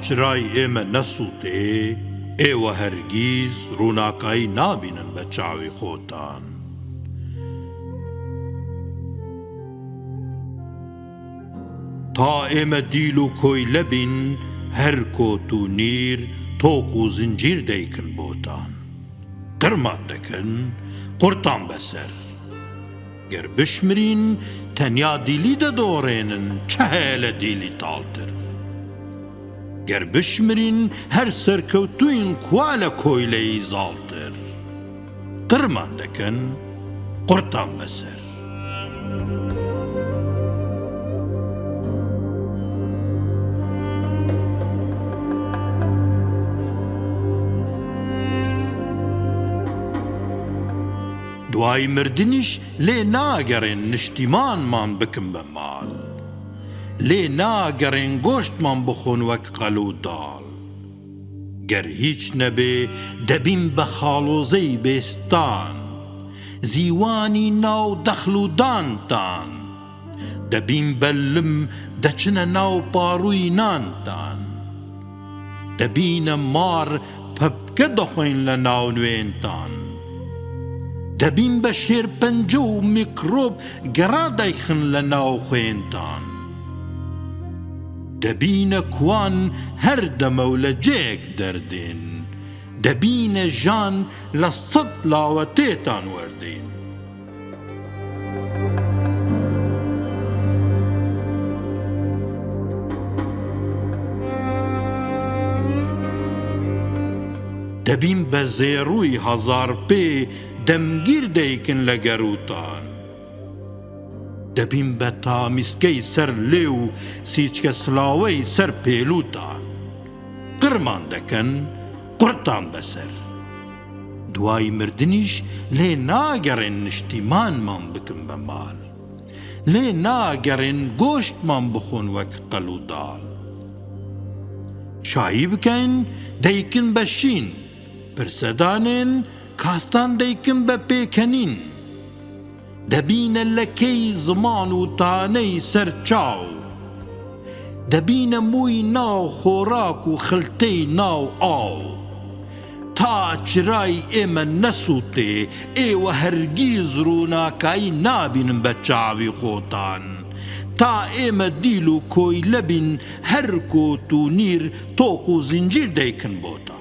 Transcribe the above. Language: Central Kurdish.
چرای ئێمە نەسووتێ، ئێوە هەرگیز ڕووناکایی نابینن بە چاوی خۆتان. تا ئێمە دیل و کۆیلە بین، هەر کۆت و نیر، تۆق و زنجیر دەیکن بۆتان. قڕمان دەکەن، قوڕتان بەسەر. گەر بشمرین تەنیا دیلی دەدۆڕێنن چ هەیە لە دیلی تاڵتر؟ گەر بشمرین هەر سەرکەوتووین کوا لە کۆیلەیی زاڵتر؟ قڕمان دەکەن قوڕتان بەسەر. دوای مردنیش لێ ناگەڕێن نشتیمانمان بکن بە ماڵ لێ ناگەڕێن گۆشتمان بخۆن وەک قەل و داڵ گەر هیچ نەبێ دەبین بە خاڵۆزەی بێستان زیوانی ناو دەخل و دانتان دەبین بە لم دەچنە ناو پاڕووی نانتان دەبینە مار پەپکە دەخۆین لە ناو نوێنتان دەبین بە شێرپەنجە و میکرۆب گەڕا دایخن لە ناو خوێنتان دەبینە کوان هەر دەمە و لە جێیەک دەردێن دەبینە ژان لە سەد لاوە تێتان وەردێن. دەبین بە زێڕووی هەزارپێ دەمگیر دەیکن لە گەرووتان. دەبین بە تامیسکەی سەر لێو و سیچکە سلاوەی سەر پێلووتان. قڕمان دەکەن قوڕتان بەسەر. دوای مردنیش لێ ناگەڕێن نشتیمانمان بکن بە مال. لێ ناگەڕێن گۆشتمان بخۆن وەک قەل و داڵ. شایی بکەین دەیکن بە شین، پرسە دانێن کاستان دەیکن بە پێکەنین. دەبینە لەکەی زمان و تانەی سەر چاو. دەبینە مووی ناو خۆراک و خلتەی ناو ئاو. تا چرای ئێمە نەسووتێ، ئێوە هەرگیز ڕووناکایی نابینن بە چاوی خۆتان. تا ئێمە دیل و کۆیلە بین هەر کۆت و نیر تۆق و زنجیر دەیکن بۆتان.